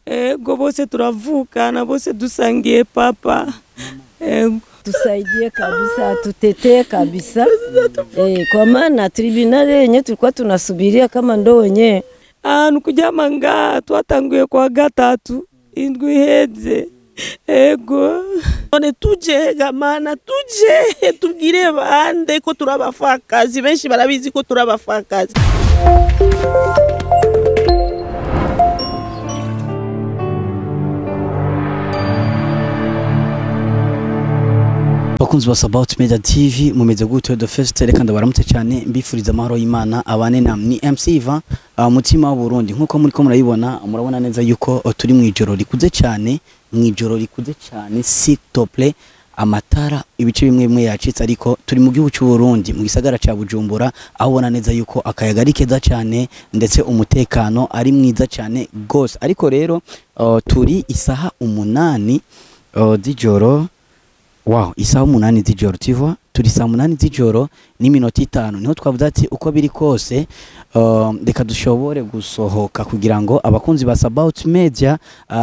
Ego bose turavukana, bose dusangiye papa. Ego tusaidie kabisa, tutetee kabisa kwa maana tribunal yenye tulikuwa tunasubiria kama ndo wenyewe ahantu nga twatanguye kwa gatatu indwi iheze. Ego none tuje gamana, tuje tubwire bande ko turabafakazi, benshi barabizi ko turabafakazi. Bakunzi ba Sabaut Media TV, mumeze gute? The first, reka ndabaramutse cyane, mbifuriza amahoro y'Imana abane namwe. Ni MC Ivan, mutima wa Burundi. Nkuko muri ko murayibona, murabona neza yuko turi mu ijoro rikuze cyane, mu ijoro rikuze cyane, s'il te plaît, amatara ibice bimwe bimwe yacitse, ariko turi mu gihugu cy'u Burundi, mu gisagara ca Bujumbura, aho ubona neza yuko akayaga ari keza cyane ndetse umutekano ari mwiza cyane gose. Ariko rero turi isaha 8 z'ijoro. Wow, isaha 8 z'ijoro, tu vois, turi saa 8 z'ijoro n'iminota 5. Niho twavuze ati uko biri kose reka dushobore gusohoka kugira ngo abakunzi ba Sabaut Media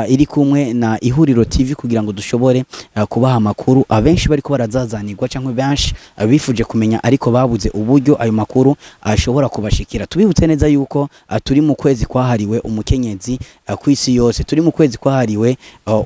iri kumwe na Ihuriro TV, kugira ngo dushobore kubaha amakuru abenshi bariko barazazanirwa cyangwa benshi bifuje kumenya ariko babuze uburyo ayo makuru ashobora kubashikira. Tubibutse neza yuko turi mu kwezi kwahariwe umukenyezi kwisi yose, turi mu kwezi kwahariwe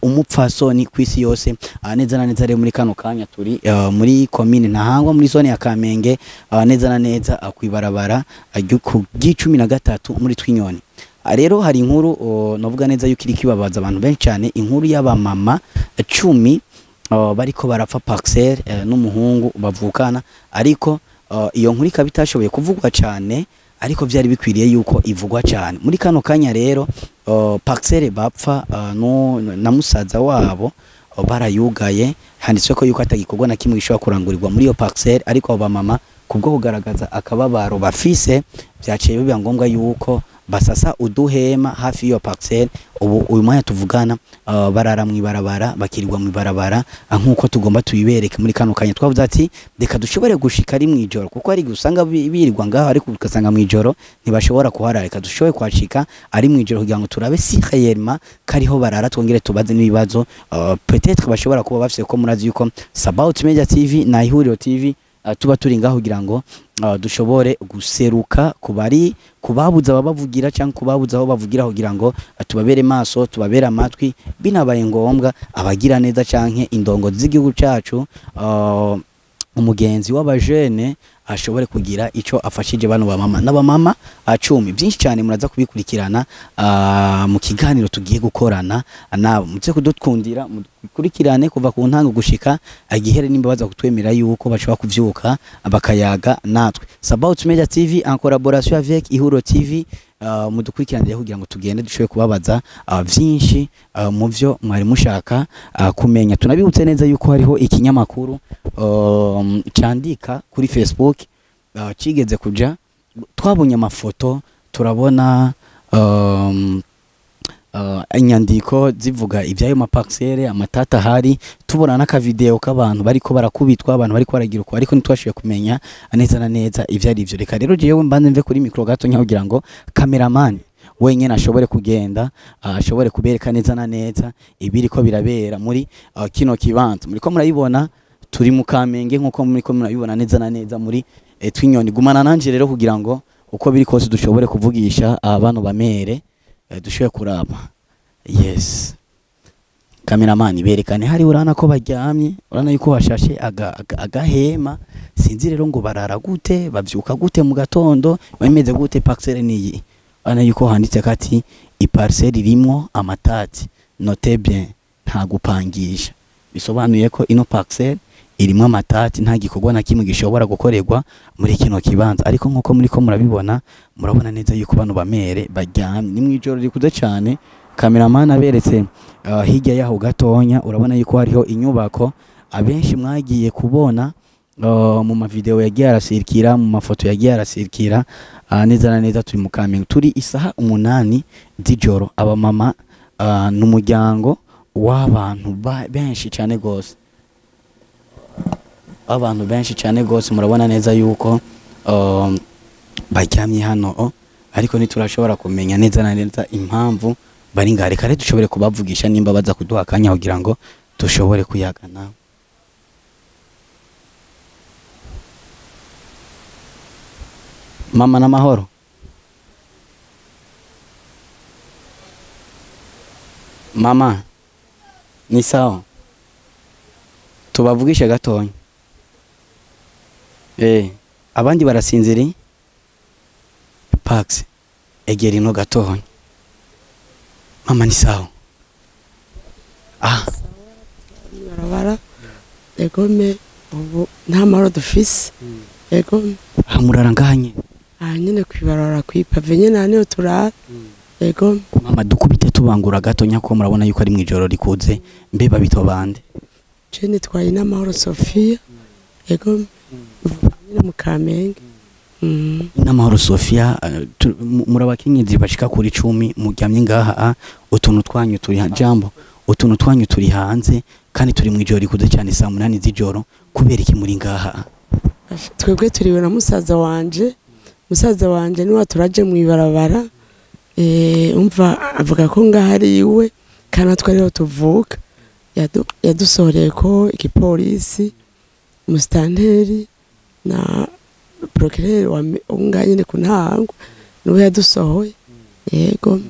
umupfasoni kwisi yose. Neza na neza rero muri kano kanya turi muri commune Ntahangwa, muri zone ya Kamenge, neza na neza kwibarabara ry'icumi na gatatu muri Twinyoni. Rero hari inkuru novuga neza yuko iri kibabaza abantu benshi cyane, inkuru y'abamama 10 bariko barapfa parcelle n'umuhungu bavukana, ariko iyo nkuru ikaba itashoboye kuvugwa cyane, ariko byari bikwiriye yuko ivugwa cyane. Muri kano kanya rero parcelle bapfa na musaza wabo barayugaye, handitswe ko yuko atagikorwa na kimwe gishobora kurangurirwa muri iyo parcelle, ariko abo bamama kubwo kugaragaza akababaro bafise byaciye biba ngombwa yuko basasa uduhema hafi y'iyo parcelle. Ubu uyu mwanya tuvugana barara mwibarabara, bakirirwa mwibarabara, nkuko tugomba tubibereke muri kano kanya. Twavuze ati reka dushobore gushika ari mwijoro, kuko ari gusanga birirwa ngaho, ariko ugasanga mwijoro ntibashobora kuharara. Reka dushobore kwashika ari mwijoro kugira ngo turabe si réellement kariho barara, twongere tubaze n'ibibazo peut-être bashobora kuba bafise, ko murazi yuko Sabaut Media TV na Ihuriro TV tuba turi ngaho kugira ngo dushobore guseruka kubari kubabuza ababavugira cyangwa kubabuza aho bavugira, kugira ngo tubabere maso, tubabere amatwi, binabaye ngombwa abagira neza canke indongo z'igihugu cacu, umugenzi w'abajene ashobore kugira ico afashije bano bamama n'abamama 10. Byinshi cyane muraza kubikurikirana mu kiganiro tugiye gukorana nabo. Mutse kudutwundira, mukurikirane kuva ku ntango gushika agihere, nimba baza kutwemera yuko bashobora kuvyuka bakayaga natwe. Sabaut Media TV en collaboration avec Ihuriro TV, mudukurikiranire kugira ngo tugende dushobore kubabaza vyinshi mu vyo mwari mushaka kumenya. Tunabibutse neza yuko hariho ikinyamakuru candika kuri Facebook kigeze kuja, twabonye amafoto, turabona inyandiko zivuga ibyayo maparcelle amatata hari, tubona n'akavideo k'abantu bariko barakubitwa, abantu bariko baragira uko, ariko ntitwashoboye kumenya neza na neza ivyo ari byo. Reka rero jewe mbanze mve kuri micro gato kugira ngo cameraman wenyene ashobore kugenda, ashobore kubereka neza na neza ibiriko birabera muri kino kibanza. Muriko murayibona turi mu Kamenge, nkuko muriko murabibona neza na neza muri Twinyoni. Gumana nanje rero kugira ngo uko biri kose dushobore kuvugisha abantu bamere, dushobore kuraba. Yes, cameraman berekane hari, urana ko baryamye, urana yuko bashashe agahema. Sinzi rero ngo barara gute, bavyuka gute mu gatondo, bameze gute. Parcelle niyi, urana yuko handitse kati iparcelle irimwo amatati, note bien, nta gupangisha. Bisobanuye ko ino parcelle irimwo amatati, nta gikorwa na kimwe gishobora gukorerwa muri kino kibanza. Ariko nkuko muri ko murabibona, murabona neza yuko bano bamere baryamye, ni mwijoro rikuze cyane. Cameraman aberetse hirya yaho gatonya, urabona yuko hariho inyubako abenshi mwagiye kubona mu mavideo yagiye arasirikira, mu mafoto yagiye arasirikira. Neza na neza turi mu Kamenge, turi isaha 8 z'ijoro. Abamama n'umuryango w'abantu benshi cyane gose, abantu benshi cyane gose. Murabona neza yuko baryamye hano, ariko ntiturashobora kumenya neza na neza impamvu bari ngaha. Reka rero dushobore kubavugisha nimba baza kuduha akanya kugira ngo dushobore kuyagana. Mama n'amahoro. Mama ni sawa, tubavugishe gatonya. Abandi barasinziriye. Pax egera ino gatonya. Mama ni sawa. Barabara egome ubu nta mahoro dufise. Egome murara nganye nyine kwibarara kwipave nyine niyo turara. Ego mama dukubite tubangura gatonya ko murabona yuko ari mwijoro rikuze. Mbe babito bande? Je nitwaye n'amahoro Sofia. Ego nyine mu Kamenge. N'amahoro Sofia, murabakenyezi bashika kuri 10 muryamye ngaha, utuntu twanyu turi jambo, utuntu twanyu turi hanze kandi turi mwijoro rikuze cyane saa 8 z'ijoro. Kubera iki muri ngaha? Twebwe turiwe na musaza wanje. Musaza wanje niwe turaje mu ibarabara. Umva avuga ko ngaha ari iwe kandi natwe ariho tuvuka. Yadusohoreye ko igipolisi, umusitanteri na procureur wa ngaha nyine ku ntango niwe yadusohoye. Yego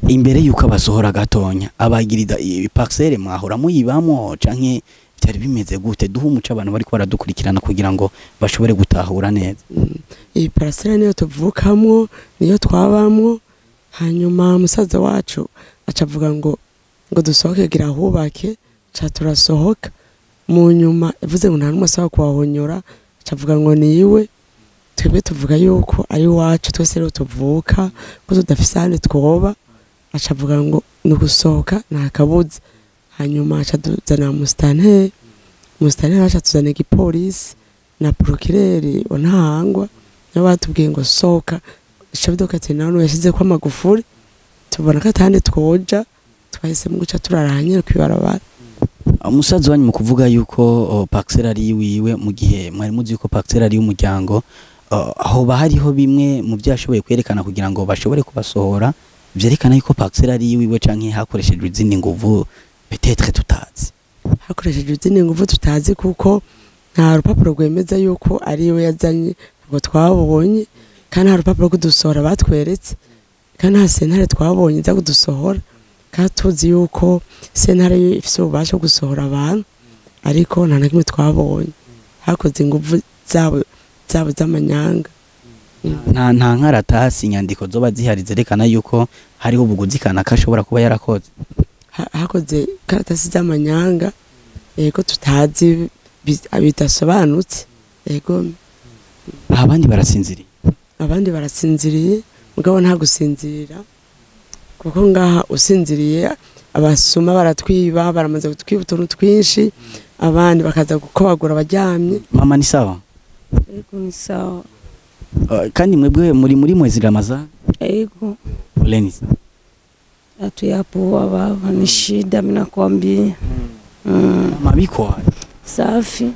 imbere yuko abasohora gatonya abagirida parcelle mwahora muyibamo canke byari bimeze gute? Duha umuco abantu bariko baradukurikirana kugira ngo bashobore gutahura neza. Iyi parcelle niyo tuvukamwo, niyo twabamwo. Hanyuma musaza wacu acavuga ngo dusohoke gira hubake, ca turasohoka. Mu nyuma yavuze ngo nta numwe asaba kuhahonyora, acavuga ngo niwe. Twebwe tuvuga yuko ari wacu twese rero tuvuka ko tudafise ahandi twoba. Acavuga ngo ni ugusohoka nta kabuza. Hanyuma aca tuzana musitanteri, musitanteri aca tuzana igipolisi na procureur wa Ntahangwa, nabo batubwiye ngo sohoka. Ishabidoka nawe yashize ko amagufuri, tubona ko atandi twoja, twahisemo guca turaranye kwibarabara. Umusaza wanyu mu kuvuga yuko parcelle ari wiwe, mu gihe mwari muzi yuko parcelle ari umuryango, aho bahariho bimwe mu byashoboye kwerekana kugira ngo bashobore kubasohora vyerekana yuko parcelle ari wiwe canke hakoreshejwe izindi nguvu peut-être tutazi. Hakoreshejwe izindi nguvu tutazi kuko nta rupapuro rwemeza yuko ari we yazanye, ntabwo twabonye. Kandi nta rupapuro kudusohora batweretse, kandi nta sentare twabonye iza kudusohora, kandi tuzi yuko sentare ifise ububasha bwo gusohora abantu, ariko nta na kimwe twabonye. Hakoze inguvu zabo z'amanyanga. Nta nkaratasi inyandiko zoba zihari zerekana yuko hariho ubuguzi kanaka ashobora kuba yarakoze. Hakoze karatasi z'amanyanga, yego tutazi bidasobanutse. Yego abandi barasinziriye. Abandi barasinziriye, mugabo nta gusinzira kuko ngaha usinziriye abasuma baratwiba, baramaze kutwiba utuntu twinshi, abandi bakaza gukobagura abaryamye. Mama ni sawa? Yego ni sawa. Kandi mwebwe muri mwezi Ramadhani? Yego. Poleni. Hatuyapoa baba, ni shida mimi nakwambia. Mabiko safi.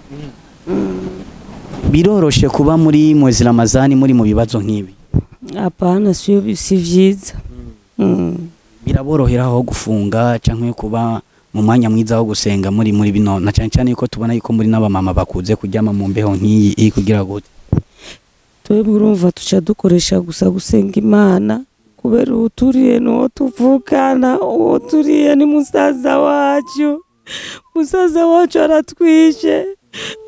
Biroroshe kuba muri mwezi Ramadhani muri mu bibazo nk'ibi? Hapana, sio si vyiza. Biraborohera aho gufunga canke kuba mu mwanya mwiza wo gusenga muri bino, na cyane cyane yuko tubona yuko muri n'abamama bakuze kuryama mu mbeho nk'iyi kugira gute? Twebwe urumva tuca dukoresha gusa gusenga Imana, kubera uturiye n'uwo tuvukana, uwo turiye ni musaza wacu. Musaza wacu aratwishe.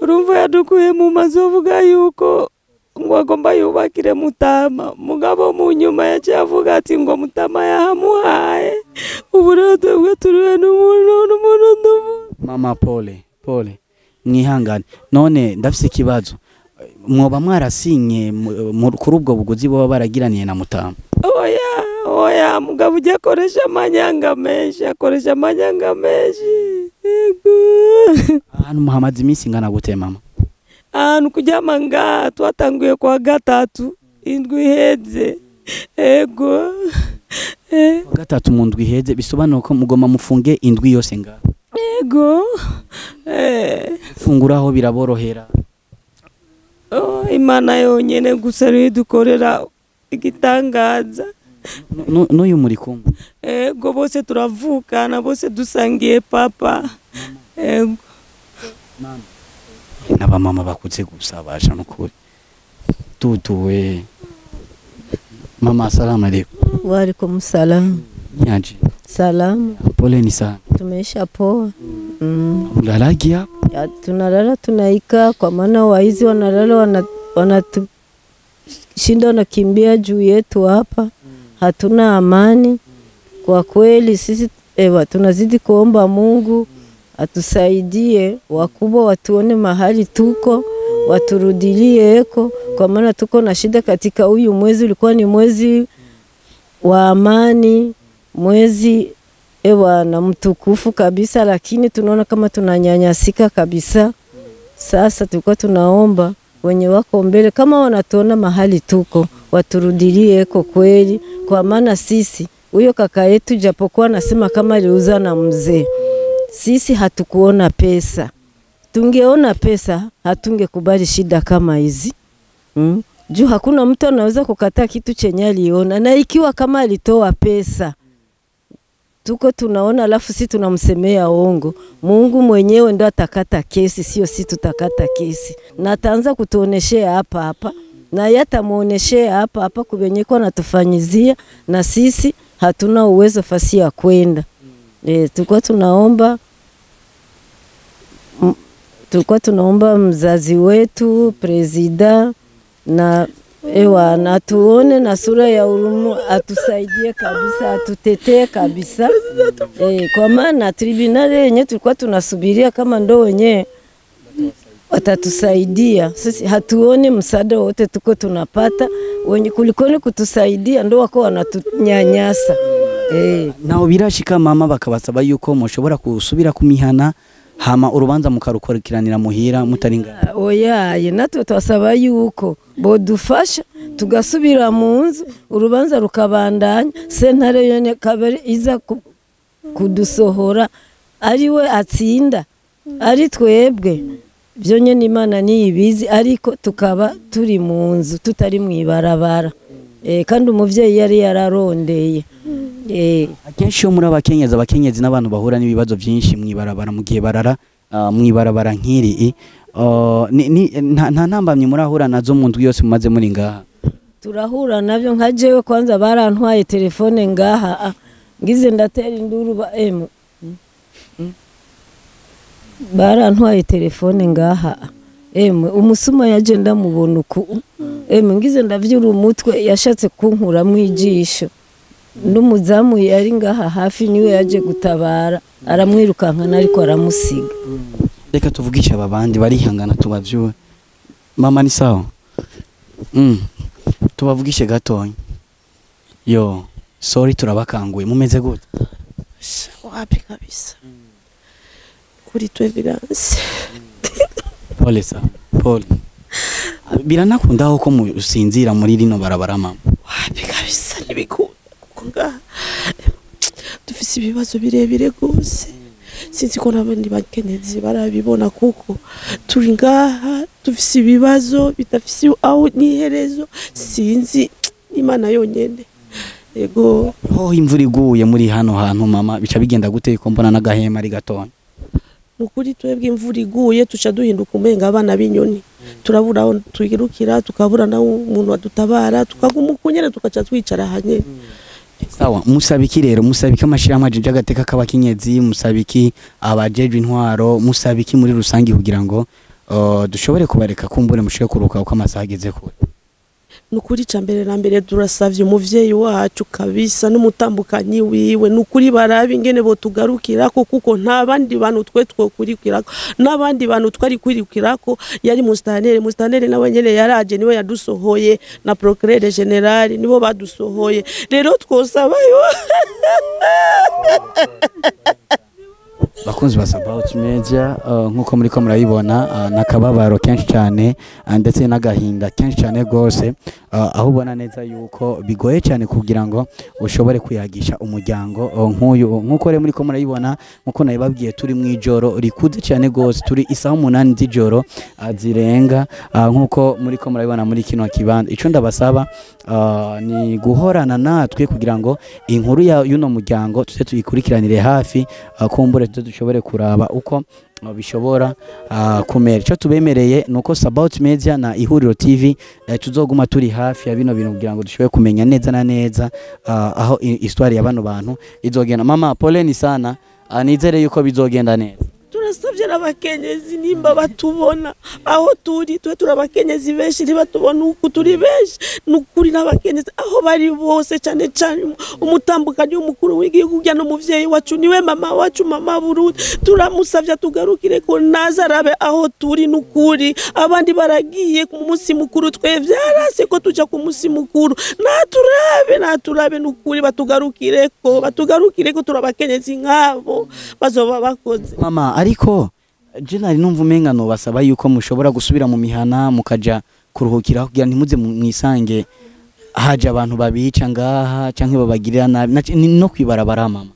Urumva yadukuye mu mazu avuga yuko ngo agomba yubakire Mutama, mugabo mu nyuma yaciye avuga ati ngo Mutama yahamuhaye. Ubu rero twebwe turiwe n'umuntu. Mama pole pole, mwihangane. None ndafise ikibazo, mwoba mwarasinye kuri ubwo buguzi boba baragiraniye na Mutama? Oya oya, mugabo ujya akoresha amanyanga menshi, akoresha amanyanga menshi. Yego. Ahantu muhamaze iminsi ingana gute mama? Ahantu kuryama ngaha twatanguye kwa gatatu indwi iheze. Ego. Kwa gatatu mu ndwi iheze, bisobanura ko mugoma mufunge indwi yose ngaha? Ego. Funguraho biraborohera? Oh, Imana yonyene gusa niyo idukorera igitangaza. N'uyu muri kumwe? Ego, bose turavukana, bose dusangiye papa. Ego. N'abamama bakuze gusa basha nukuri. Tutuwe mama, asalamu alaikum. Waalaikum salam. Niaje? Salamu. Poleni sana. Tumeisha poa. Mlalagi hapa? Ya, tunalala tunaika, kwa maana waizi wanalala wanatushinda wanakimbia juu yetu hapa. Hatuna amani kwa kweli. Sisi ewa, tunazidi kuomba Mungu atusaidie, wakubwa watuone mahali tuko, waturudilie eko, kwa maana tuko na shida katika huyu mwezi. Ulikuwa ni mwezi wa amani, mwezi ewa na mtukufu kabisa, lakini tunaona kama tunanyanyasika kabisa. Sasa tulikuwa tunaomba wenye wako mbele, kama wanatuona mahali tuko, waturudilie eko kweli, kwa maana sisi huyo kaka yetu japokuwa anasema kama aliuza na mzee, sisi hatukuona pesa. Tungeona pesa hatungekubali shida kama hizi. Juu hakuna mtu anaweza kukataa kitu chenye aliona, na ikiwa kama alitoa pesa tuko tunaona, alafu sisi tunamsemea ongo. Mungu mwenyewe ndo atakata kesi, sio sisi tutakata kesi. Na ataanza kutuoneshea hapa hapa, na yeye atamuoneshea hapa hapa kubenyeko anatufanyizia, na sisi hatuna uwezo fasi ya kwenda. Tulikuwa tunaomba mzazi wetu presida na ewa na tuone na sura ya huruma, atusaidie kabisa, atutetee kabisa. Kwa maana tribunal yenyewe tulikuwa tunasubiria kama ndo wenyewe watatusaidia. Sisi hatuoni msaada wote tuko tunapata, wenye kulikoni kutusaidia ndo wako wanatunyanyasa. Naho birashika mama bakabasaba yuko mushobora kusubira kumihana hama urubanza mukarukurikiranira muhira mutaringa. Oyaye, natwe twasaba yuko bodufasha tugasubira mu nzu, urubanza rukabandanya, sentare yone kabere iza kudusohora, ari we atsinda ari twebwe byonye n'Imana niyibizi, ariko tukaba turi mu nzu tutari mu ibarabara. Kandi umuvyeyi yari yararondeye. Akenshi iyo muri abakenyezi n'abantu bahura n'ibibazo byinshi mu ibarabara, mu gihe barara mu ibarabara nk'iri, nta ntambamye murahura nazo mu ndwi yose mumaze muri ngaha? Turahura nabyo. Nka jewe kwanza barantwaye telefone ngaha, ngize ndatera induru ba barantwaye telefone ngaha. Umusuma yaje ndamubona uku, ngize ndavyura umutwe, yashatse kunkuramwo ijisho. N'umuzamu yari ngaha hafi niwe yaje gutabara, aramwirukankana ariko aramusiga. Reka tuvugishe aba bandi barihangana tubavyure. Mama ni sawa? Tubavugishe gatonya. Yo, sorry turabakanguye, mumeze gute? Wapi kabisa. Kuri twe biranse. Pole sa, pole. Biranakundaho ko musinzira muri rino barabara mama? Wapi kabisa, ntibikunda kuko ngaha dufise ibibazo birebire gose. Sinzi ko n'abandi bakenyezi barabibona, kuko turi ngaha dufise ibibazo bidafise aho n'iherezo, sinzi Imana yonyene. Yego. Ho imvura iguye muri hano hantu mama bica bigenda gute ko mbona n'agahema ari gatonya? Nukuri twebwe imvura iguye tuca duhinduka umenga abana b'inyoni, turabura aho twirukira, tukabura na umuntu adutabara, tukaguma ukunyene tukaca twicara hanye. Sawa, musabiki rero, musabiki amashirahamwe ajeje agateka k'abakenyezi, musabiki abajejwe intwaro, musabiki muri rusangi kugira ngo dushobore kubareka kumbure mushobore kuruka uko amasaha ageze kure. Nukuri ca mbere na mbere turasavye umuvyeyi wacu kabisa n'umutambukanyi wiwe, nukuri barabe ingene botugarukirako, kuko nta bandi bantu twe twokurikirako, n'abandi bantu twari kwirukirako yari mustanere nawe nyene yaraje, niwe yadusohoye, na procureur general nibo badusohoye. Rero twosabayo Bakunzi ba Sabaut Media, nkuko muriko murabibona, nakababaro kenshi cyane, ndetse n'agahinda kenshi cyane gose. aho ubona neza yuko bigoye cyane kugira ngo ushobore kuyagisha umuryango nk'uyu. Nk'uko rero muriko murayibona, nk'uko nabibabwiye, turi mu ijoro rikuze cyane gose, turi isaha 8 z'ijoro zirenga. Nk'uko muriko murabibona muri kino kibanza, ico ndabasaba ni guhorana natwe kugira ngo inkuru ya y'uno muryango tuze tuyikurikiranire hafi, kumbure tuze dushobore kuraba uko bishobora kumera. Icyo tubemereye ni uko Sabaut Media na Ihuriro TV tuzoguma turi hafi ya bino bintu kugira ngo dushobore kumenya neza na neza aho histoire ya bano bantu izogenda. Mama, poleni sana, nizere yuko bizogenda neza. Turasabye n'abakenyezi nimba batubona aho turi, twe turi abakenyezi benshi, ntibatubona uku turi benshi. Ni ukuri n'abakenyezi aho bari bose, cyane cyane umutambukanyi w'umukuru w'igihugu ujya n'umuvyeyi wacu, niwe mama wacu, mama Burundi, turamusavye tugarukire ko naza arabe aho turi. Ni ukuri abandi baragiye ku munsi mukuru, twe vyarase ko tuja ku munsi mukuru. Naturabe, naturabe, ni ukuri batugarukireko, batugarukireko, turi abakenyezi nk'abo bazoba bakoze. Mama, ariko je nari numva umenga no basaba yuko mushobora gusubira mu mihana mukaja kuruhukira kugira ntimuze mwisange haje abantu babica ngaha canke babagirira nabi ni no kwibarabara, mama.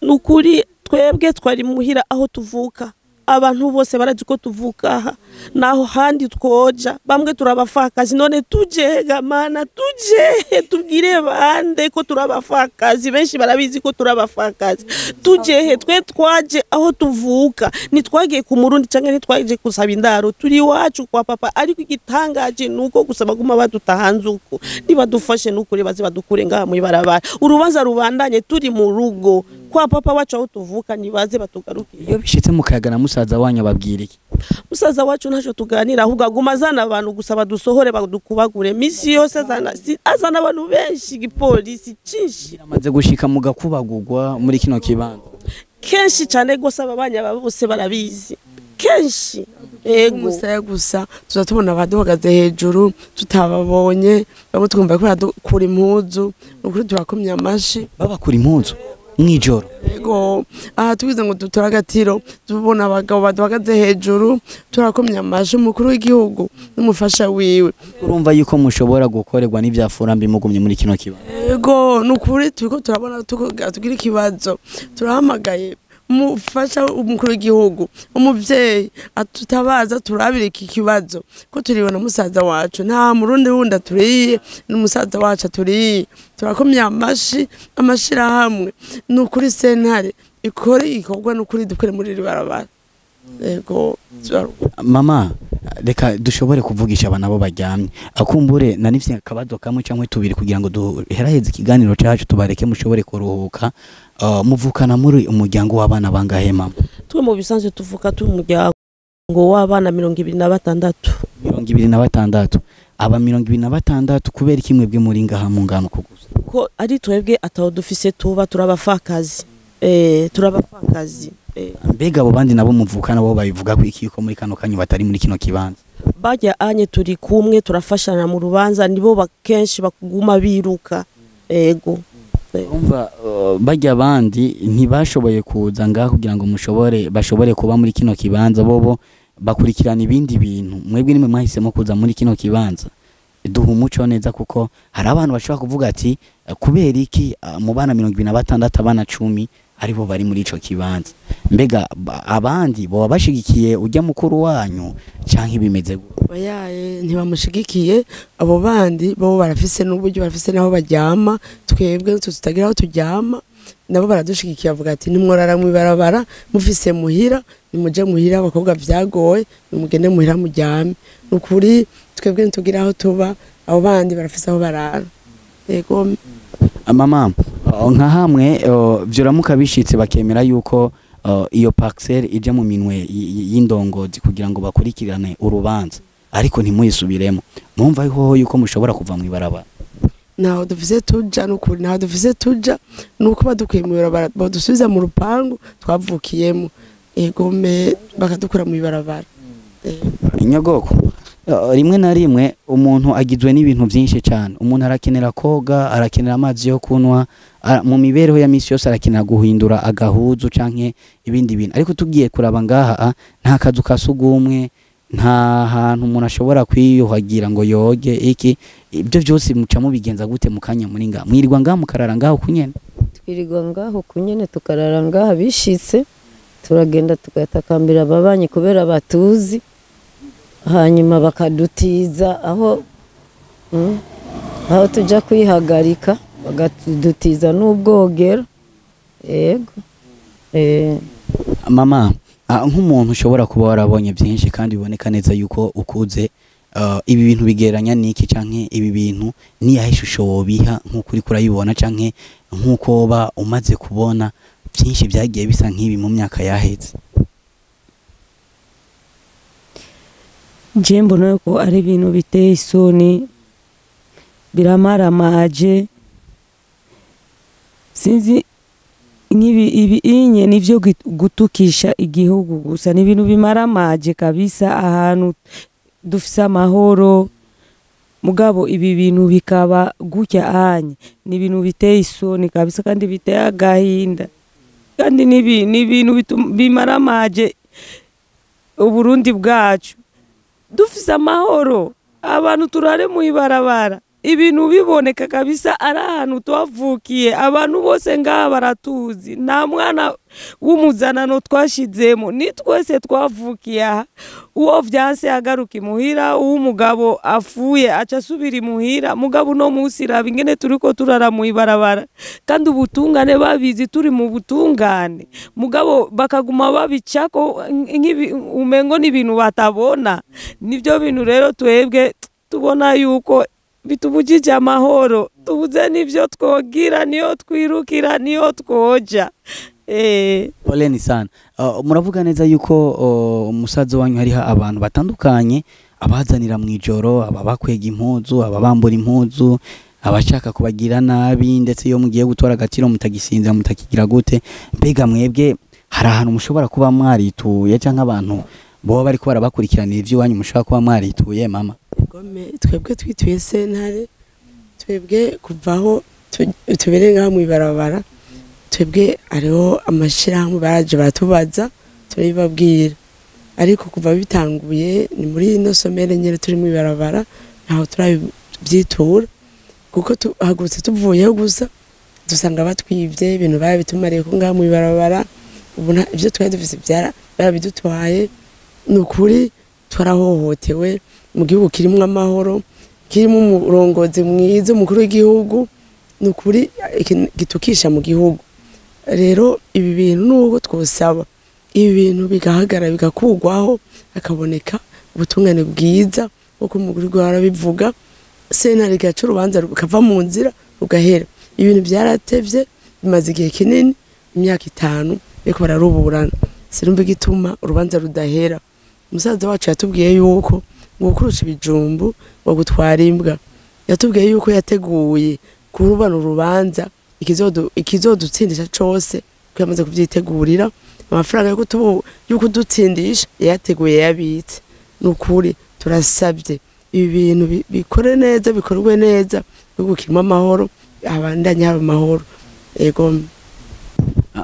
Nukuri twebwe twari muhira aho tuvuka, abantu bose barazi ko tuvuka aha, naho handi twoja, bamwe turabafakazi. None tujega mana, tuje tubwire bande ko turabafakazi? Benshi barabizi ko turabafakazi. Tujehe? Twe twaje aho tuvuka, ntitwagiye ku murundi canke ntitwaje gusaba indaro, turi iwacu kwa papa. Ariko igitangaje nuko gusa baguma badutahanze uko. Nibadufashe nukuri, baze badukure ngaha mw'ibarabara, urubanza rubandanye turi mu rugo kwa papa wacu aho tuvuka, nibaze batugarukire. Iyo bishitse mukayaga na musaza wanyu, ababwira iki? Musaza wacu ntacyo tuganira, ahubwo aguma azana abantu gusa badusohore, badukubagure misi yose. Azana azana abantu benshi, igipolisi cinshi. Amaze gushika mugakubagurwa muri kino kibanza? Kenshi cyane rwose, aba banya bose barabizi kenshi, ego. Umusaya gusa tuza tubona abaduhagaze hejuru tutababonye, bamwe twumva ko baradukura impuzu. Ni ukuri turakomye amashi. Babakura impuzu mwijoro? Ego, aha tugize ngo dutore agatiro, tubona abagabo baduhagaze hejuru. Turakomye amashi umukuru w'igihugu n'umufasha wiwe. Urumva yuko mushobora gukorerwa n'ivyafura mbi mugumye muri kino kibanza? Ego, ni ukuri turiko turabona tugira ikibazo. Turahamagaye umufasha umukuru w'igihugu, umuvyeyi atutabaza, turabira iki kibazo ko turiwe na musaza wacu, nta murundi wundi aturiye, n'umusaza wacu aturiye. Turakomye amashi amashirahamwe, ni ukuri sentare ikore igikorwa, ni ukuri dukore muri iri barabara. Ego. Mama, reka dushobore kuvugisha abana bo baryamye. Akumbure nanifye akabazo kamwe cyangwa tubiri kugira ngo duheraheze ikiganiro cyacu, tubareke mushobore kuruhuka. Muvukana muri umuryango w'abana bangahe, mama? Twe mu bisanzwe tuvuka turi umuryango w'abana 26. 26. Aba 26, kubera iki mwebwe muri ngaha mu ngano uko gusa? Ko ari twebwe ataho dufise tuba, turabafakazi, turabafakazi. Mbega abo bandi nabo muvukana bo babivuga ko iki ko muri kano kanyu batari muri kino kibanza? Bajya anye turi kumwe, turafashana mu rubanza, nibo kenshi bakuguma biruka, ego. Umva, bajya abandi ntibashoboye kuza ngaha kugira ngo mushobore bashobore kuba muri kino kibanza, bobo bakurikirana ibindi bintu. Mwebwe nimwe mwahisemo kuza muri kino kibanza. Duha umuco neza, kuko hari abantu bashobora kuvuga ati kubera iki mu bana 26 abana 10 aribo bari muri ico kibanza? Mbega abandi boba bashigikiye ujya mukuru wanyu canke bimeze gute? Oyaye, ntibamushigikiye. Abo bandi bo barafise n'uburyo, barafise n'aho baryama, twebwe tutagira aho turyama. Nabo baradushigikiye, bavuga ati nimworara mw'ibarabara, mufise muhira, nimuje muhira, abakobwa vyagoye, nimugende muhira muryame. Ni ukuri twebwe ntitugira aho tuba, abo bandi barafise aho barara, yego. Mama, nka hamwe vyuramuka bishitse bakemera yuko iyo parcelle ija mu minwe y'indongozi kugira ngo bakurikirane urubanza, ariko ntimuyisubiremo, mumva hoho yuko mushobora kuva mw'ibarabara? Ntaho dufise tuja, nukuri ntaho dufise tuja. Nuko badukuye mu ibarabara, badusubiza mu rupangu twavukiyemo, egome, bakadukura mu ibarabara. Inyogoko, rimwe na rimwe umuntu agizwe n'ibintu byinshi cyane. Umuntu arakenera koga, arakenera amazi yo kunywa, mu mibereho ya misi yose arakenera guhindura agahuzu canke ibindi bintu. Ariko tugiye kuraba ngaha, nta kazu ka sugumwe, Nta hantu umuntu ashobora kwiyuhagira ngo yoge iki. Ibyo byose muca mubigenza gute mu kanya muri ngaha? Mwirirwa ngaha mukarara ngaho kunyene? Twirirwa ngaho kunyene, tukarara ngaha. Bishitse turagenda tugatakambira ababanyi kubera batuzi, hanyuma bakadutiza aho aho tuja kwihagarika, bakadutiza n'ubwogero. Yego. Mama, nk'umuntu ushobora kuba warabonye byinshi kandi biboneka neza yuko ukuze, ibi bintu bigereranya niki, canke ibi bintu niyahe ishusho wobiha nk'uko uriko urayibona, canke nk'uko woba umaze kubona byinshi byagiye bisa nk'ibi mu myaka yaheze? Je mbona ko ari ibintu biteye isoni, biramaramaje. Sinzi nk'ibi ibi inye nivyo gutukisha igihugu gusa, ni ibintu bimaramaje kabisa. Ahantu dufise amahoro, mugabo ibi bintu bikaba gutya anye, ni ibintu biteye isoni kabisa kandi biteye agahinda, kandi ni ibintu bimaramaje Uburundi bwacu. Dufise amahoro, abantu turare mu ibarabara, ibintu biboneka kabisa. Ari ahantu twavukiye, abantu bose ngaha baratuzi, nta mwana w'umuzanano twashizemo, ni twese twavukiye aha. Uwo vyanse agaruka imuhira, uw'umugabo afuye aca asubira imuhira. Mugabo uno munsi raba ingene turiko turara mu ibarabara, kandi ubutungane babizi, turi mu butungane, mugabo bakaguma babicako nk'ibi umengo n'ibintu batabona. Nivyo bintu rero twebwe tubona yuko bitubujije amahoro, tubuze n'ivyo twogira, niyo twirukira, niyo twoja. Poleni sana. Muravuga neza yuko umusaza wanyu hariho abantu batandukanye abazanira mu ijoro, ababakwega impuzu, ababambura impuzu, abashaka kubagira nabi, ndetse iyo mugiye gutora agaciro mutagisinza mutakigira gute. Mbega mwebwe hari ahantu mushobora kuba mwarituye, canke abantu boba bariko barabakurikiranira ivy'iwanyu mushobora kuba mwarituye, mama? Gome, twebwe twituye sentare. Twebwe kuvaho tubereye ngaha mw'ibarabara, twebwe hariho amashirahamwe baraje baratubaza, turabibabwira, ariko kuva bitanguye ni muri ino somere nyene turi mw'ibarabara, ntaho turabyitura, kuko tuhagurutse tuvuyeho gusa dusanga batwivye ibintu babitumariye ko ngaha mw'ibarabara. Ubu ivyo twari dufise barabidutwaye. Ni ukuri twarahohotewe mu gihugu kirimwo amahoro, kirimo umurongozi mwiza, umukuru w'igihugu. Ni ukuri ikintu gitukisha mu gihugu. Rero ibi bintu nubwo twosaba ibi bintu bigahagarara, bigakurwaho, hakaboneka ubutungane bwiza nk'uko umukuru w'igihugu arabivuga, sentare igaca urubanza rukava mu nzira rugahera. Ibintu byaratevye, bimaze igihe kinini, imyaka 5 bariko bararuburana, sinumva igituma urubanza rudahera. Umusaza wacu yatubwiye yuko ngo kurusha ibijumbu ngo gutwara imbwa, yatubwiye yuko yateguye kurubana urubanza ikizodutsindisha cose, ko yamaze kuvyitegurira amafaranga yo kudutsindisha, yayateguye, yabitse. Ni ukuri turasabye ibi bintu bikore neza, bikorwe neza, igihugu kirimo amahoro, abandanye haba amahoro. Ego.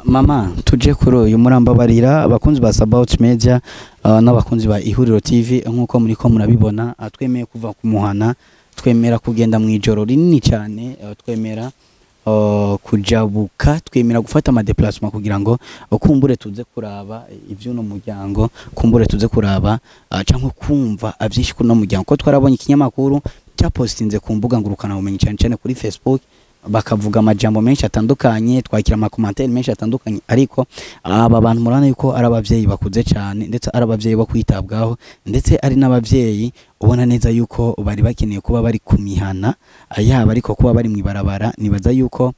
Mama, tuje kuri uyu murambabarira, abakunzi ba Sabaut Media n'abakunzi ba Ihuriro TV, nkuko muriko murabibona, twemeye kuva kumuhana, twemera kugenda mu ijoro rinini cyane, twemera kujabuka, twemera gufata ama déplacement kugira ngo kumbure tuze kuraba ivy'uno muryango, kumbure tuze kuraba canke kumva avyinshi kuri uno muryango, ko twarabonye ikinyamakuru cyapostinze ku mbuga ngurukana bumenyi, cyane cyane kuri Facebook, bakavuga amajambo menshi atandukanye, twakira ama commentaires menshi atandukanye. Ariko aba bantu murabona yuko ari abavyeyi bakuze cyane, ndetse ari abavyeyi bo kwitabwaho, ndetse ari n'abavyeyi ubona neza yuko bari bakeneye kuba bari ku mihana yaba, ariko kuba bari mw'ibarabara, nibaza yuko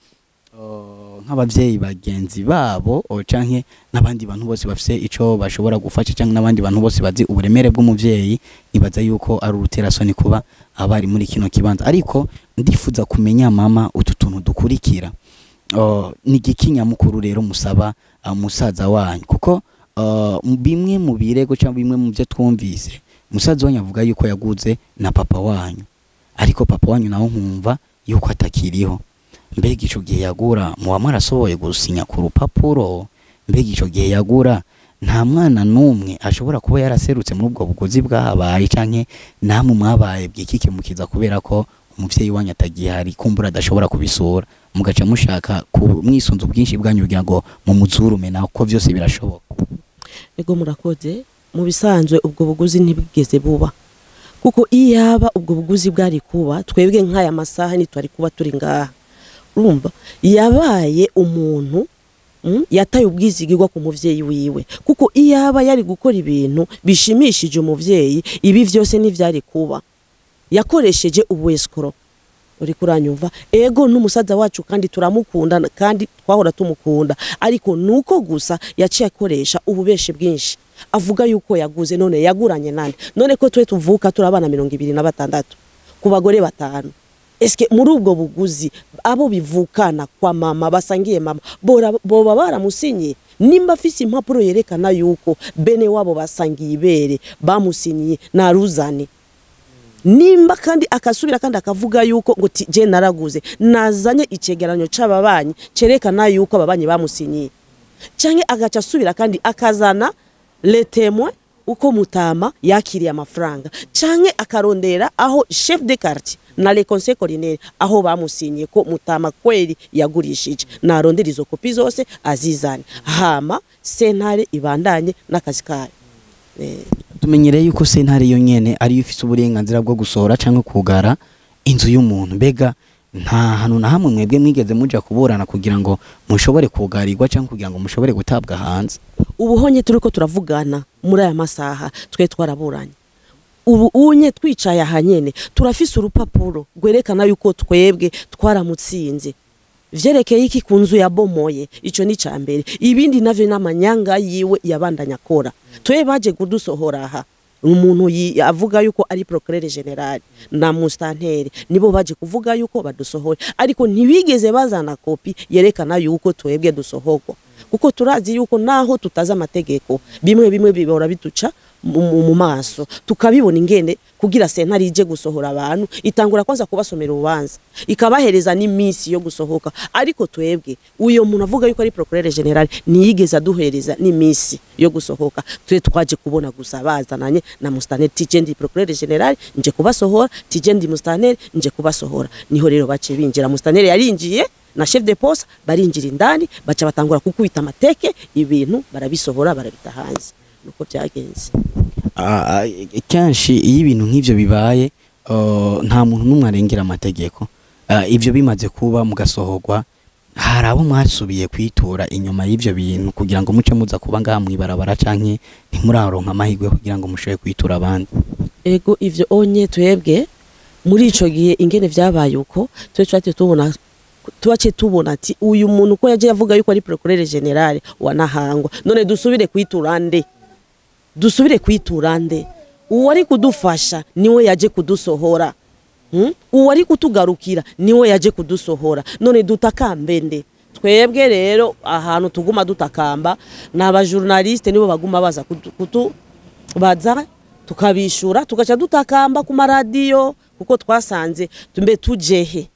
nk'abavyeyi bagenzi babo canke n'abandi bantu bose bafise ico bashobora gufasha, canke n'abandi bantu bose bazi uburemere bw'umuvyeyi, nibaza yuko ari uruterasoni kuba abari muri kino kibanza. Ariko ndifuza kumenya, mama, utu tuntu dukurikira. Ni igiki nyamukuru rero musaba musaza wanyu? Kuko bimwe mu birego cyangwa bimwe mu byo twumvise, musaza wanyu avuga yuko yaguze na papa wanyu, ariko papa wanyu nawe nkumva yuko atakiriho. Mbega ico gihe yagura muba mwarasohoye gusinya ku rupapuro? Mbega ico gihe yagura Nta mwana n'umwe ashobora kuba yaraserutse muri ubwo buguzi bwahabaye, canke namwe mwabaye bwikikemukiza kubera ko umuvyeyi wanyu atagihari, kumbura adashobora kubisura, mugaca mushaka mwisunza ubwinshi bwanyu kugira ngo mumuzurume, naho ko vyose birashoboka? Ego, murakoze. Mu bisanzwe ubwo buguzi ntibwigeze buba, kuko iyaba ubwo buguzi bwari kuba, twebwe nk'aya masaha ntitwari kuba turi ngaha. Urumva yabaye umuntu yataye ubwizigirwa ku muvyeyi wiwe, kuko iyaba yari gukora ibintu bishimishije umuvyeyi, ibi vyose ntivyari kuba. Yakoresheje ubu-escroc, uri kuranyumva? Ego, n'umusaza wacu kandi turamukunda, kandi twahora tumukunda, ariko nuko gusa yaciye akoresha ububeshe bwinshi, avuga yuko yaguze. None yaguranye nande? None ko twe tuvuka turi abana 26 ku bagore 5, eske muri ubwo buguzi abo bivukana kwa mama, basangiye mama, boba baramusinyiye? Nimba afise impapuro yerekana yuko bene wabo basangiye ibere bamusinyiye, naruzane. Nimba kandi akasubira kandi akavuga yuko ngo je naraguze, nazanye icegeranyo c'ababanyi cerekana yuko ababanyi bamusinyiye, canke agaca asubira kandi akazana les témoins uko mutama yakiriye amafaranga, canke akarondera aho chef de quartier na le conseil collinaire aho bamusinyiye ko mutama kweri yagurishije, narondera izo kopi zose azizane, hama sentare ibandanye n'akazi kayo. Tumenyereye yuko sentare yo nyene ariyo ifise uburenganzira bwo gusohora canke kugara inzu y'umuntu. Mbega nta hantu na hamwe mwebwe mwigeze muja kuburana kugira ngo mushobore kugarirwa canke kugira ngo mushobore gutabwa hanze? Ubuhonye turiko turavugana muri aya masaha, twe twaraburanye. Ubu unye twicaye aha nyene turafise urupapuro rwerekana yuko twebwe twaramutsinze vyerekeye iki ku nzu yabomoye. Ico ni ca mbere. Ibindi navyo n'amanyanga yiwe yabandanya akora. Twe baje kudusohora aha, umuntu avuga yuko ari procureur général na mustanteri nibo baje kuvuga yuko badusohora, ariko ntibigeze bazana kopi yerekana yuko twebwe dusohorwa, kuko turazi yuko naho tutazi amategeko, bimwe bimwe bibora bituca mu maso tukabibona. Ingene kugira sentare ije gusohora abantu, itangura kwanza kubasomera urubanza, ikabahereza n'iminsi yo gusohoka, ariko twebwe uyo muntu avuga yuko ari procureur général ntiyigeze aduhereza n'iminsi yo gusohoka. Twe twaje kubona gusa bazananye na mustanteri, tije ndi procureur général nje kubasohora, tije ndi mustanteri nje kubasohora. Niho rero bace binjira, mustanteri yarinjiye na chef de poste, barinjira indani, baca batangura kukubita amateke, ibintu barabisohora, barabita hanze. Nuko byagenze. Kenshi iyo ibintu nk'ivyo bibaye, nta muntu n'umwe arengera amategeko. Ivyo bimaze kuba mugasohorwa, hari abo mwasubiye kwitura inyuma y'ivyo bintu kugira ngo muce muza kuba ngaha mw'ibarabara, canke ntimuraronka amahirwe kugira ngo mushobore kwitura abandi? Ego, ivyo onye twebwe muri ico gihe ingene vyabaye uko, twe twaciye tubona, tubace tubona ati uyu muntu ko yaje avuga yuko ari procureur général wa Nahangwa, none dusubire kwitura nde? Dusubire kwitura nde? Uwari kudufasha niwe yaje kudusohora, Uwari kutugarukira niwe yaje kudusohora, none dutakambe nde? Twebwe rero ahantu tuguma dutakamba ni abajournaliste, nibo baguma baza kutu baza tukabishura, tugaca dutakamba ku maradiyo, kuko twasanze tumbe tujehe?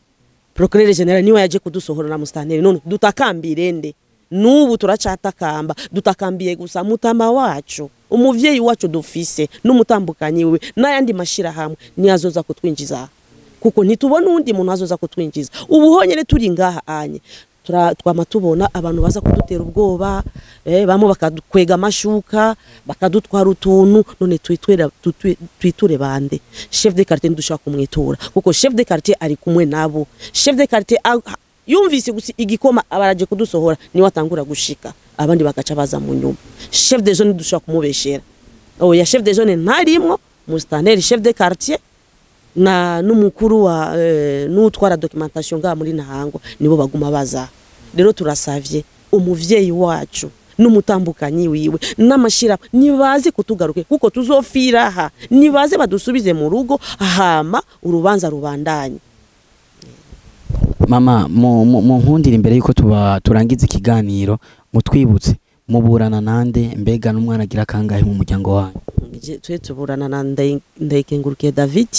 Procureur général niwe yaje kudusohora na mustanteri, none dutakambire nde? N'ubu turacatakamba, dutakambiye gusa mutama wacu, umuvyeyi wacu dufise n'umutambukanyi wiwe n'ayandi mashirahamwe niyo azoza kutwinjiza, kuko ntitubona uwundi muntu azoza kutwinjiza. Ubu honyene turi ngaha anye twama tubona abantu baza kudutera ubwoba, bamwe bakadukwega amashuka, bakadutwara utuntu. None twiture bande? Chef de quartier ntidushobora kumwitura, kuko chef de quartier ari kumwe nabo. Chef de quartier yumvise gusa igikoma abaraje kudusohora, niwe atangura gushika, abandi bakaca baza mu nyuma. Chef de zone dushobora kumubeshera? Oya, chef de zone ntarimwo. Mustanteri, chef de quartier na n'umukuru wa n'utwara documentation ngaha muri Ntahango nibo baguma baza. Rero turasavye umuvyeyi wacu n'umutambukanyi wiwe n'amashira nibaze kutugaruke, kuko tuzofira aha. Nibaze badusubize mu rugo, hama urubanza rubandanye. Mama, mu nkundira imbere yuko tuba turangiza ikiganiro, mutwibutse muburana nande, mbega n'umwana agira kangahe mu muryango wanyu? Twe tuburana na Ndayikengurukiye David.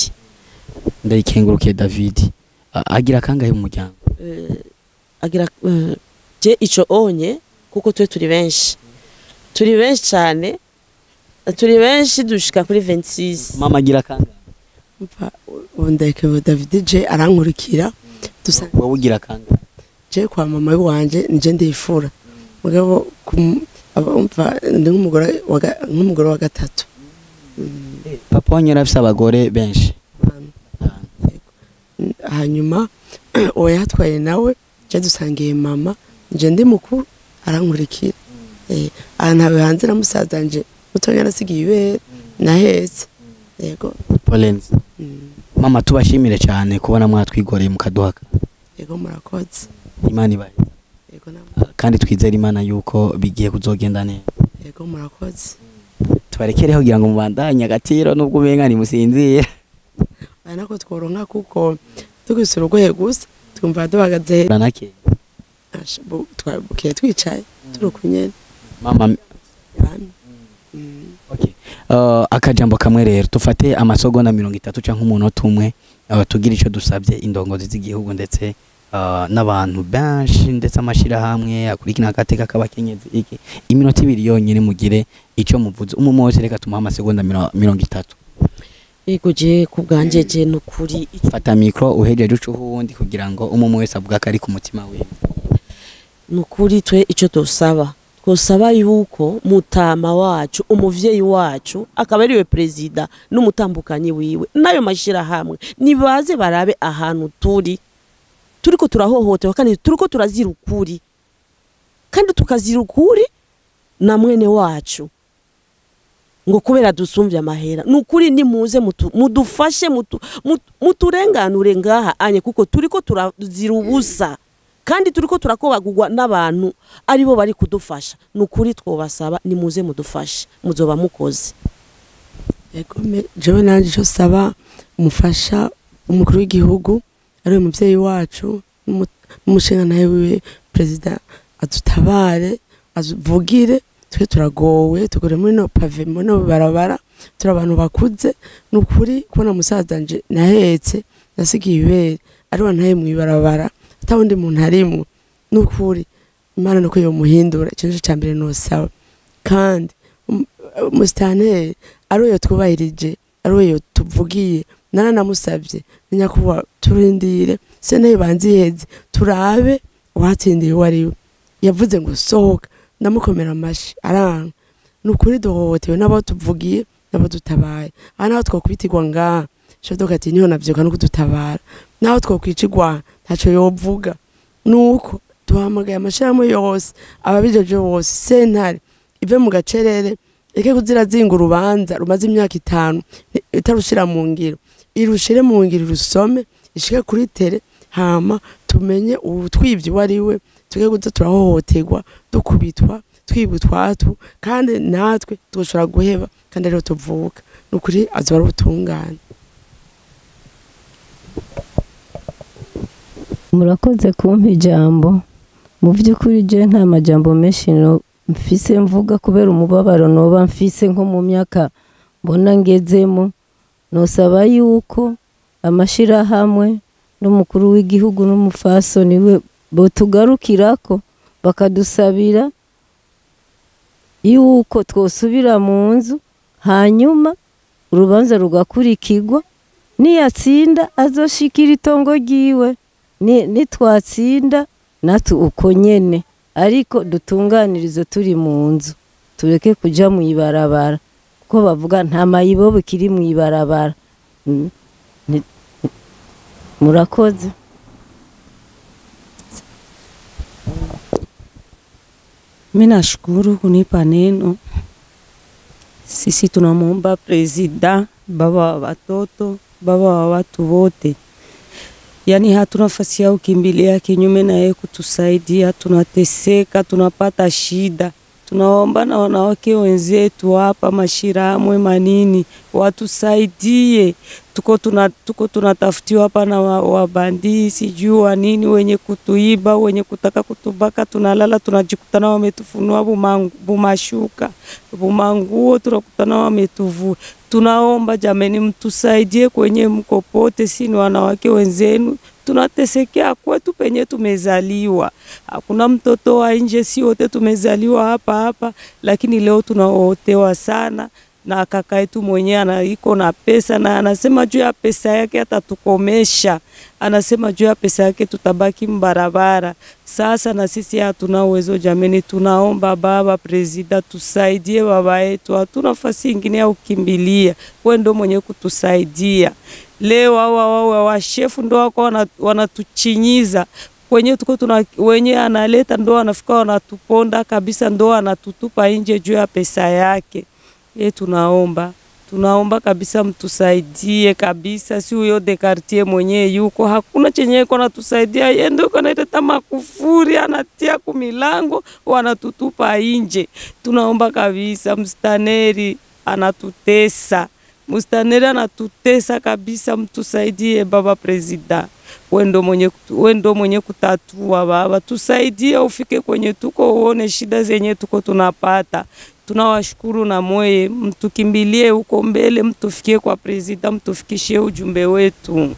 Ndayikengurukiye David. Agira kangahe mu muryango? Agira je ico onye, kuko twe turi benshi. Turi benshi cyane, turi benshi dushika kuri 26. Mama agira kangahe? Umva, ubu Ndayikebuye David je arankurikira dusa. Wowe ugira kangahe? Je kwa mama wanje nije ndifura, mugabo umva ndi nk'umugore nk'umugore wa gatatu. Papa wanyu yari afise abagore benshi? Hanyuma uwo yatwaye nawe je dusangiye mama, nje ndi mukuru arankurikira. Aha ntawe hanze na musaza nje mutonya arasigiye ibere nahetse. Yego. Polenzi. Mama, tubashimire cyane kubona mwatwigoreye mukaduha. Yego, murakoze. Imana ibahe. Yego namwe. Kandi twizere Imana yuko bigiye kuzogenda neza. Yego, murakoze. Tubarekereho kugira ngo mubandanye agatiro nubwo umenga nimusinzire. Aya nako tworonka kuko tugise urugohe gusa twumva duhagaze. Uranake. Asha, twabukiye twicaye turi kunyene. Mama. Yami. Okay. Akajambo kamwe rero, tufate amasogonda 30 canke umunota umwe, tugire ico dusabye indongozi z'igihugu ndetse n'abantu benshi ndetse amashirahamwe akurikirana agateka k'abakenyezi, iki iminota 2 yonyene mugire ico muvuze umwe wese. Reka tumuhe amasegonda 30. Yego, je ku bwanje je nukuri Fata micro, uhejeje uca uwundi kugira ngo umwe wese avuga ko ari ku mutima wiwe. Nukuri twe ico tosaba, twosaba yuko mutama wacu, umuvyeyi wacu, akaba ariwe perezida n'umutambukanyi wiwe n'ayo mashirahamwe, nibaze barabe ahantu turi, turiko turahohoterwa kandi turiko turazira ukuri, kandi tukazira ukuri na mwene wacu ngo kubera dusumvye amahera. Nukuri nimuze mudufashe, muturenganure ngaha anye, kuko turiko turazira ubusa kandi turiko turakobagurwa n'abantu aribo bari kudufasha. Nukuri twobasaba nimuze mudufashe, muzoba mukoze. Yego, jewe nanje ico saba umufasha umukuru w'igihugu ariwe muvyeyi wacu n'umushingantahe wiwe perezida, adutabare, azuvugire. Twe turagowe, tugore muri no pavé, muri no barabara, turi abantu bakuze. Nukuri kubona musaza nje nahetse nasigiye ibere ariwe ntaye mw'ibarabara atawundi muntu arimwo, nukuri Imana nuko yomuhindura. Ico nico ca mbere nosaba. Kandi umusitanteri ariwe yotwubahirije, ariwe yotuvugiye, naranamusavye nyakubahwa turindire sentare banze iheze turabe uwatsindiye uwo ariwe. Yavuze ngo sohoka, ndamukomera amashi aranga. Nukuri duhohotewe n'abo tuvugiye n'abo dutabaye. Aha naho twokwitirwa ngaha shodoka ati niho navyuka no kudutabara, naho twokwicirwa ntaco yovuga. Nuko duhamagaye amashirahamwe yose, ababijeje bose, sentare ive mu gacerere, eke kuzirazinga urubanza rumaze imyaka 5 itarushira mu ngiro, irushire mu ngiro, rusome ishike kuri tere, hama tumenye utwivye uwo ari we, tuge kuza turahohoterwa, dukubitwa, twibwa utwatu, kandi natwe tushobora guheba kandi ariho tuvuka. Nukuri azoba ari ubutungane. Murakoze kumpa ijambo. Mu by'ukuri je nta majambo menshi no mfise mvuga kubera umubabaro noba mfise nko mu myaka mbona ngezemo. Nosaba yuko amashirahamwe n'umukuru w'igihugu n'umufasoni we botugarukirako bakadusabira yuko twosubira mu nzu, hanyuma urubanza rugakurikirwa, niyatsinda azoshikira itongo ryiwe, nitwatsinda natwe uko nyene, ariko dutunganirize turi mu nzu, tureke kuja mu ibarabara, kuko bavuga nta mayibobo kiri mu ibarabara. Murakoze. Mimi nashukuru kunipa neno. Sisi tunamuomba prezida, baba wa watoto, baba wa watu wote. Yani hatuna nafasi ya kukimbilia kinyume na yeye kutusaidia, tunateseka, tunapata shida. Tunaomba na wanawake wenzetu hapa mashirahamwe manini watusaidie. Tuko tunatafutiwa hapa na wabandii sijui wa nini, wenye kutuiba, wenye kutaka kutubaka. Tunalala tunajikutana wametufunua bumashuka, bumanguo, tunakutana wametuvua. Tunaomba jameni mtusaidie kwenye mkopote, si ni wanawake wenzenu. Tunatesekea kwetu penye tumezaliwa, hakuna mtoto wa nje, si wote tumezaliwa hapa hapa, lakini leo tunaotewa sana na kaka yetu mwenyewe iko na pesa na anasema juu ya pesa yake atatukomesha, anasema juu ya pesa yake tutabaki mbarabara. Sasa na sisi hatuna uwezo jameni, tunaomba baba presida tusaidie baba yetu, hatuna nafasi ingine ya kukimbilia, wewe ndo mwenye kutusaidia. Leo hawa washefu ndo wako wanatuchinyiza kwenye tuko tuna, wenye analeta ndo wanafika wanatuponda kabisa, ndo wanatutupa nje juu ya pesa yake. Ye, tunaomba kabisa mtusaidie kabisa, si huyo de quartier mwenyewe yuko, hakuna chenye yuko natusaidia. Yeye ndio yuko analeta makufuri, anatia kumilango, wanatutupa nje. Tunaomba kabisa, mstaneri anatutesa, mstaneri anatutesa kabisa, mtusaidie baba presida. Wewe ndo mwenye kutatua baba, tusaidie ufike kwenye tuko, uone shida zenye tuko tunapata. Tunawashukuru na mweye, mtukimbilie huko mbele, mtufikie kwa presida, mtufikishie ujumbe wetu.